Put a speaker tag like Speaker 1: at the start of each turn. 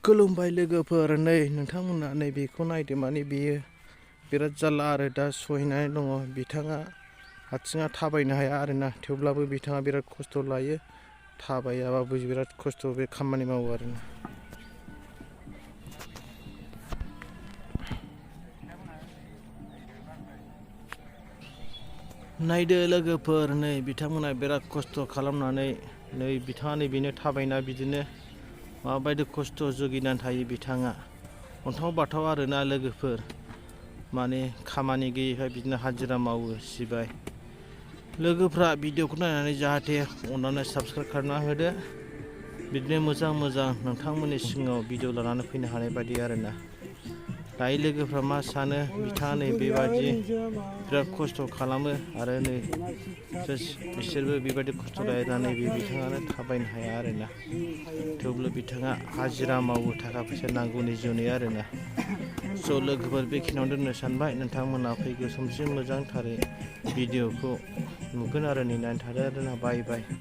Speaker 1: खुलुमबाय लोगोफोर, नै नोंथांमोना नैबेखौ नायदो। माने बेयो बिराद जारला आरो दा सहैनानै दङ। बिथाङा आथिङा थाबायनो हाया आरोना, थेवब्लाबो बिथाङा बिराद खस्थ' लायो। थाबायाबाबो बिराद खस्थ' बे खामानि मावो आरोना। नायदो लोगोफोर, नै बिथांमोना बिराद खस्थ' खालामनानै नै बिथाङा नैबेनो थाबायना बिदिनो माबायदि खस्थ' जुगिनानै थायो बिथाङा। अन्थाव बाथाव आरोना लोगोफोर, माने खामानि गैयैखाय बिदिनो हाजिरा मावो सिबाय। लोगोफ्रा भिडिअखौ नायनानै जाहाथे अननानै साबस्क्राइब खालामना होदो। बिदिनो मोजां मोजां नोंथांमोननि सिगाङाव भिडिअ लानानै फैनो हानाय बायदि आरोना। दायो लोगोफ्रा मा सानो, बिथाङा नै बेबायदि बिराद खस्थ' खालामो आरो नै बिसोरबो बेबायदि खस्थ' लायनानै बिथाङानो थाबायनो हाया आरोना। थेवब्लाबो बिथाङा हाजिरा मावो, थाखा फैसा नांगौनि जुनै आरोना। स' लोगोफोर, बेखिनियावनो दोननो सानबाय। नोंथांमोना फैगौ समसिम मोजांथारै भिडिअखौ नुगोन आरो नेनानै थादो आरोना। बाय बाय।